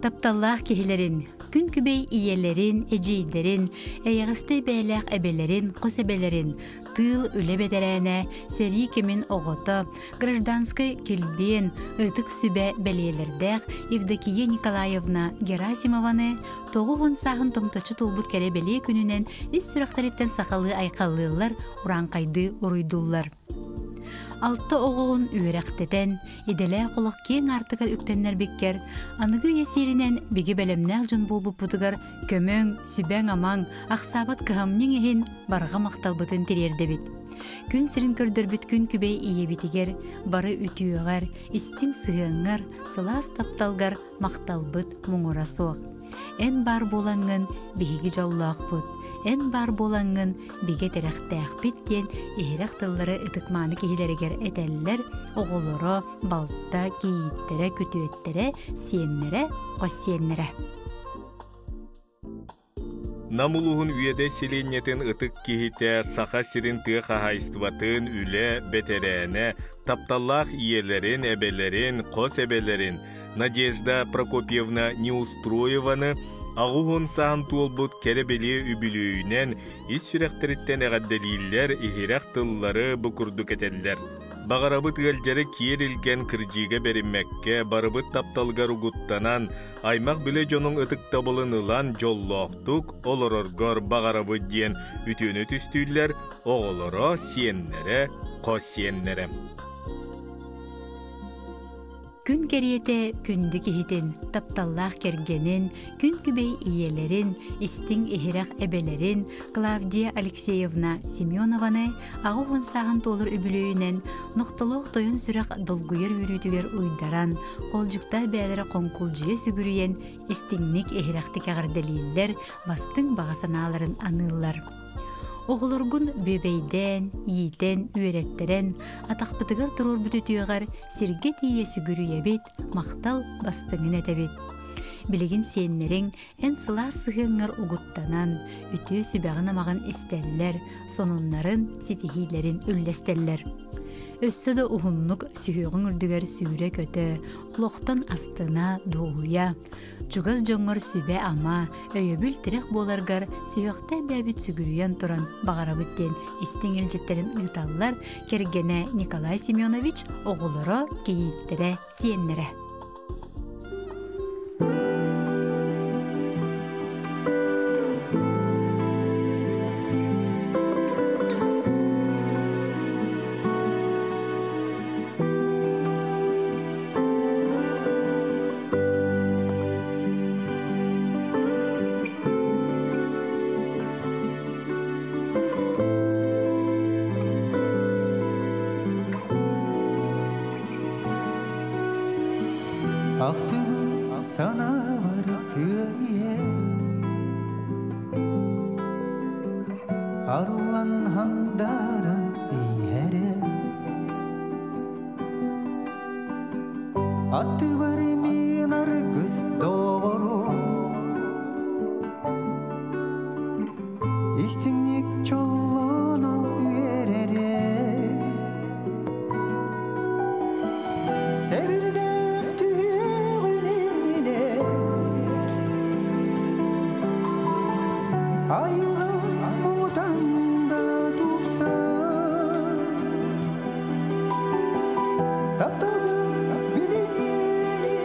Тапталлаах киһилэрин, күн күбэй ийэлэрин, эдьиийдэрин, эйэҕэстэй бэйэлээх эбэлэрин, хос эбэлэрин, тыыл үлэ бэтэрээнэ, сэрии кэмин оҕото, гражданскай килбиэн, ытык сүбэ бэлиэлэрдээх Евдокия Николаевна Герасимованы 90 сааһын томточу туолбут кэрэ бэлиэ күнүнэн ис сүрэхтэриттэн сахалыы айхаллыыллар, урааҥхайдыы уруйдууллар. Алта оҕоҕун үөрэхтэтэн, идэлээх олох киэҥ аартыгар үктэннэрбиккэр, аныгы үйэ сиэринэн биги бэлэмнээх дьон буолбуппутугар көмөҥ, сүбэҥ-амаҥ, ахсаабат кыһамньыҥ иһин барҕа махталбытын тириэрдэбит. Күн сирин көрдөрбүт күн күбэй ийэбитигэр бары үтүөҕэр, истиҥ сыһыаҥҥар, сылаас тапталгар махталбыт муҥура суох. Эн баар буолаҥҥын биһиги дьоллоохпут, эн баар буолаҥҥын бигэ тирэхтээхпит диэн иһирэх тыллары ытыкмааны киһилэригэр этэллэр оҕолоро, балта, кийииттэрэ, күтүөттэрэ, сиэннэрэ, хос сиэннэрэ. Нам улууһун Үөдэй сэлиэнньэтин ытык киһитэ, Саха сирин тыа хаһаайыстыбатын үлэ бэтэрээнэ, тапталлаах ийэлэрин, эбэлэрин, хос эбэлэрин Надежда Прокопьевна Неустроеваны 80 саан туолбут кэрэ-бэлиэ үбүлүөйүнэн ис сүрэхтэриттэн эҕэрдэлииллэр, иһирэх тыллары бу курдук этэллэр. Баҕарабыт ыалдьары киэр илгэн кырдьыыга бэриммэккэ, барыбыт тапталыгар угуттанан, аймах-билэ дьонуҥ ытыктабылын ылан дьоллоохтук олороргор баҕарабыт диэн үтүөнү түстүүллэр оҕолоро, сиэннэрэ, хос сиэннэрэ. Күн кэриэтэ күндү киһитин, тапталлаах кэргэнин, күн күбэй ийэлэрин, истиҥ иһирэх эбэлэрин Клавдия Алексеевна Семенованы 80 сааһын туолар үбүлүөйүнэн нохтолоох тойон сүрэх долгуйар үөрүүтүгэр уйдаран, холдьуктаах бэйэлэрэ хоҥкулдьуйа сүгүрүйэн, истиҥник иһирэхтик эҕэрдэлииллэр, бастыҥ баҕа санааларын аныыллар. Оҕолоргун бүөбэйдээн, иитэн, үөрэттэрэн, атахпытыгар туруорбут үтүөҕэр сиргэ тиийэ сүгүрүйэбит, махтал бастыҥын этэбит. Билигин сиэннэриҥ эн сылаас сыһыаҥҥар угуттанан, үтүө сүбэҕин-амаҕын истэллэр, сонуннарын, ситиһиилэрин үллэстэллэр. Өссө да уһуннук сүһүөҕүҥ үрдүгэр сүүрэ-көтө, олохтон астына, дуоһуйа, чугас дьоҥҥор сүбэ-ама, өйөбүл-тирэх буоларгар сүһүөхтэ бэйэбит сүгүрүйэн туран баҕарабыт диэн истиҥ илдьиттэрин ыыталлар кэргэнэ Николай Семенович, оҕолоро, кийииттэрэ, сиэннэрэ. Ахтыбыт санаабар тыа иһэ Арыллан хандаран иһэрэ Аттыбар мин аргыс доҕору Истиҥник чоллоно үөрэрэ Сэбирдэх түһүөҕүн иннинэ Айылҕа муҥутан да тупсар Тапталга билиниэни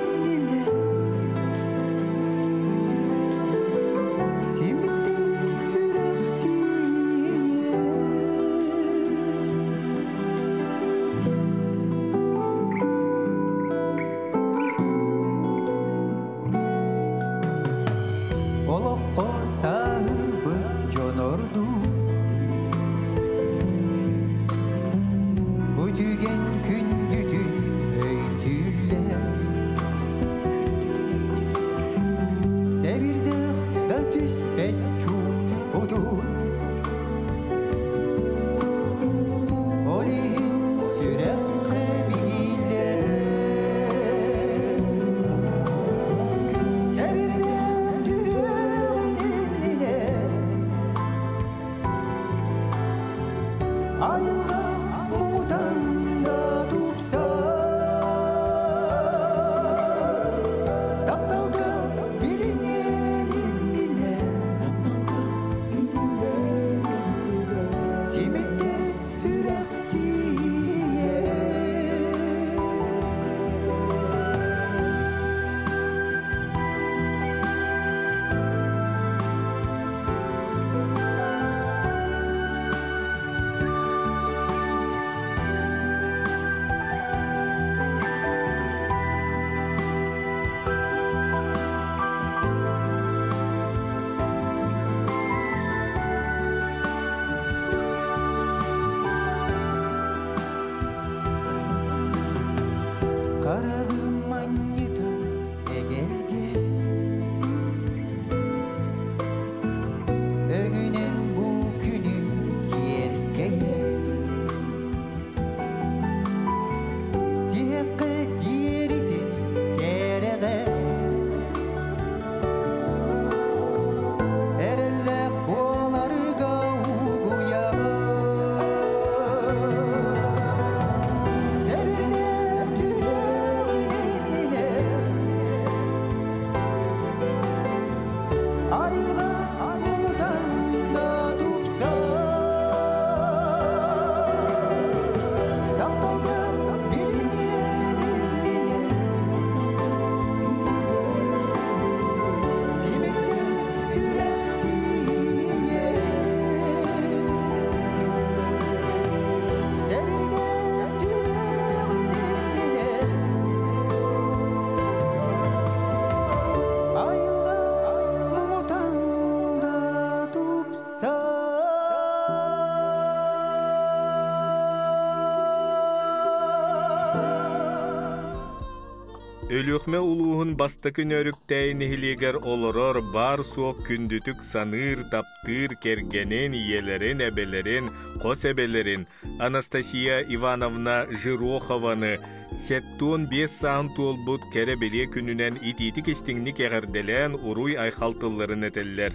Өлүөхүмэ улууһун бастакы Нөөрүктээйи нэһилиэгэр олорор баар-суох күндүтүк саныыр, таптыыр кэргэнин, ийэлэрин, эбэлэрин, хос эбэлэрин Анастасия Ивановна Жирохованы 75 сааһын туолбут кэрэ-бэлиэ күнүнэн итиитик-истиҥник эҕэрдэлээн уруй-айхал тылларын этэллэр.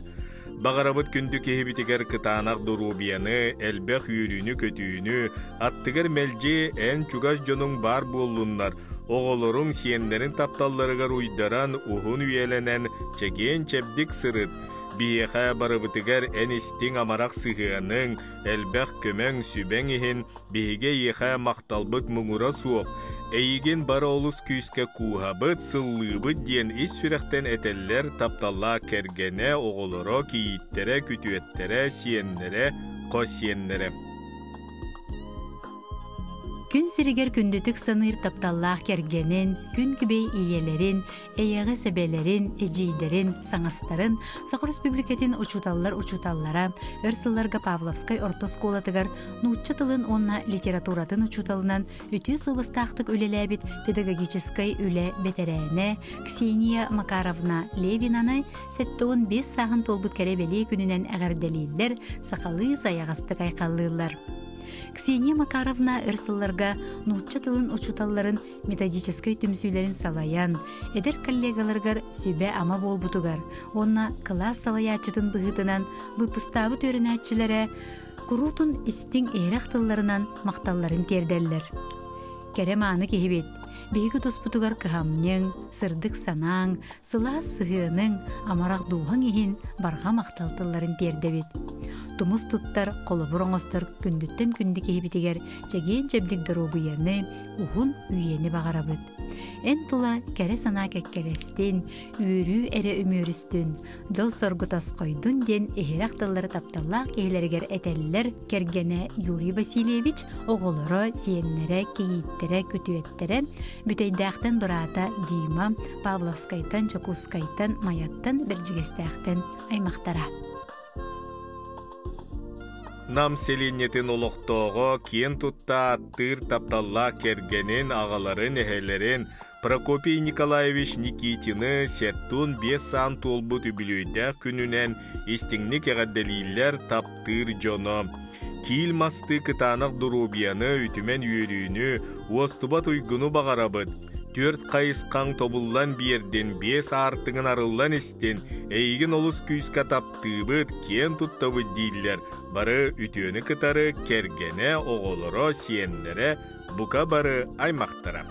Баҕарабыт күндү киһибитигэр кытаанах доруобуйаны, элбэх үөрүүнү-көтүүнү, аттыгар мэлдьи эн чугас дьонуҥ баар буоллуннар, оҕолоруҥ, сиэннэрин тапталларыгар уйдаран уһун үйэлэнэн чэгиэн-чэбдик сырыт, биһиэхэ барыбытыгар эн истиҥ амарах сыһыаныҥ, элбэх көмөҥ, сүбэҥ иһин Биһиги эйиэхэ махталбыт муҥура суох, эйигин бары олус күүскэ кууһабыт, сыллыыбыт диэн ис сүрэхтэн этэллэр тапталлаах кэргэнэ, оҕолоро, кийииттэрэ, күтүөттэрэ, сиэннэрэ, хос сиэннэрэ. Күн сиригэр күндүтүк саныыр тапталлаах кэргэнин, күн күбэй ийэлэрин, эйэҕэс эбэлэрин, эдьиийдэрин, саҥастарын Саха Республикатын учууталлар учууталлара өр сылларга Павловскай орто оскуолатыгар нуучча тылын уонна литературатын учууталынан үтүө суобастаахтык үлэлээбит педагогическай үлэ бэтэрээнэ Ксения Макаровна Левинаны 75 сааһын туолбут кэрэ бэлиэ күнүнэн эҕэрдэлииллэр, сахалыы сайаҕастык айхаллыыллар. Ксения Макаровна өр сылларга нуучча тылын учууталларын методическай түмсүүлэрин салайан, эдэр коллегаларыгар сүбэ-ама буолбутугар уонна кылаас салайааччытын быһыытынан выпустаабыт үөрэнээччилэрэ куруутун истиҥ иһирэх тылларынан махталларын тиэрдэллэр. Кэрэ-мааны киһибит, биһиги туспутугар кыһамньыҥ, сырдык санааҥ, сылаас сыһыаныҥ, амарах дууһаҥ иһин барҕа махтал тылларын тиэрдэбит. Тумус туттар, холобур оҥостор күндүттэн күндү киһибитигэр чэгиэн-чэбдик доруобуйаны, уһун үйэни баҕарабыт. Эн тула кэрэ санаа кэккэлэстин, үөрүү эрэ үмүөрүстүн, дьол-соргу тосхойдун диэн иһирэх тыллары тапталлаах киһилэригэр этэллэр кэргэнэ Юрий Васильевич, оҕолоро, сиэннэрэ, кийииттэрэ, күтүөттэрэ, Бүтэйдээхтэн быраата Дима, Павловскайтан, Дьокуускайтан, Майаттан, Бэрдьигэстээхтэн аймахтара. Нам сэлиэнньэтин олохтооҕо киэн тутта ааттыыр тапталлаах кэргэнин, аҕаларын, эһэлэрин Прокопий Николаевич Никитины 75 саан туолбут үбүлүөйдээх күнүнэн истиҥник эҕэрдэлииллэр таптыыр дьоно. Киил мастыы кытаанах доруобуйаны, үтүмэн үөрүүнү, уостубат уйгуну баҕарабыт. Түөрт хайысхаҥ тобуллан биэрдин, биэс аартыгын арыллан истин, эйигин олус күүскэ таптыыбыт, киэн туттабыт дииллэр. Бары үтүөнү кытары кэргэнэ, оҕолоро, сиэннэрэ, бука бары аймахтара.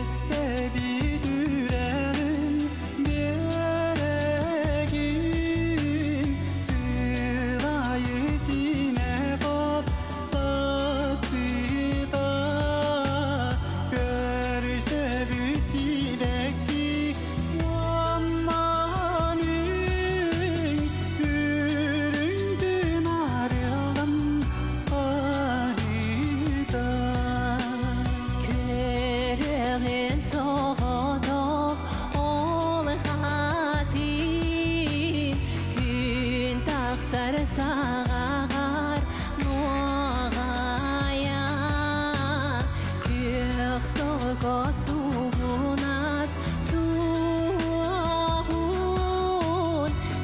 Үөскэбит үрэҕин биэрэгин сылайы синэ хот састыта көрсөбүт сибэкки уоннан үрүҥ арыллан аһыта Көрөҕүн соҕотох ол хатын күн тахсар саҕаҕар нуоҕайа күөх солко суугунас суоҕун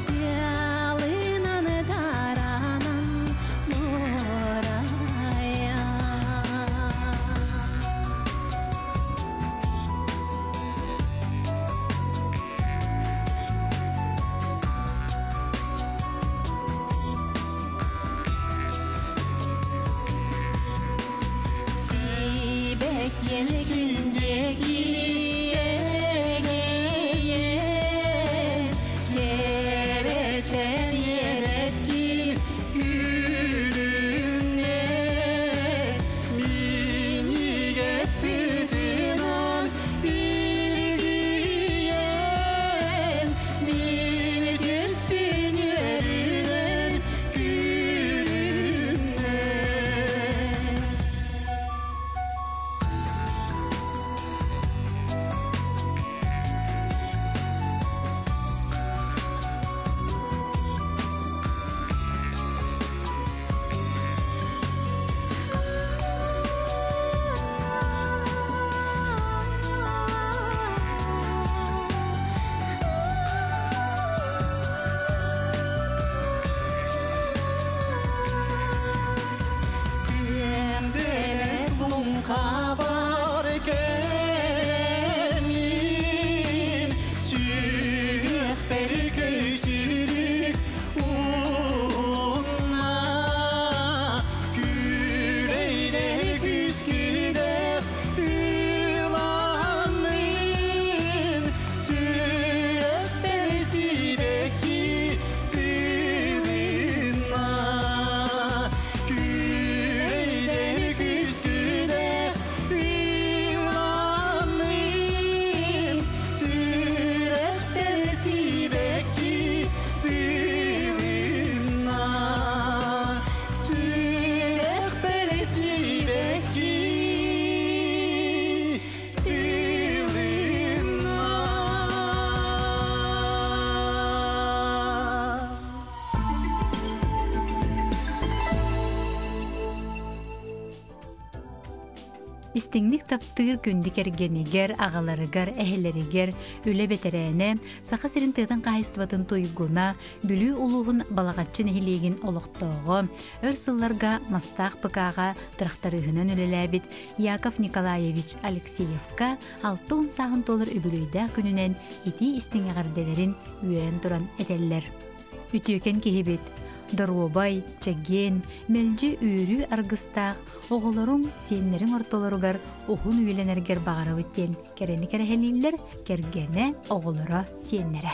тыалынан таранан нуорайа. Сибэккиэн күндиэки кэрэгийэн, кэрэчэн иэдэскин күлүмнэс минньигэс сытынан илгийэн мин түспүн үөрүүнэн күлүмнэс. Истиҥник таптыыр күндү кэргэнигэр, аҕаларыгар, эһэлэригэр үлэ бэтэрээнэ, Саха сирин тыатын хаһаайыстыбатын туйгуна, Бүлүү улууһун Балаҕаччы нэһилиэгин олохтооҕо, өр сылларга Мастаах ПК-ҕа тырахтарыыһынан үлэлээбит Яков Николаевич Алексеевка 60 сааһын туолар үбүлүөйдээх күнүнэн итии истиҥ эҕэрдэлэрин үөрэн туран этэллэр. Үтүөкэн киһибит, доруобай, чэгиэн, мэлдьи үөрүү аргыстаах оҕолоруҥ, сиэннэриҥ ортолоругар уһун үйэлэнэргэр баҕарабыт диэн кэрэни кэрэһэлииллэр кэргэнэ, оҕолоро, сиэннэрэ.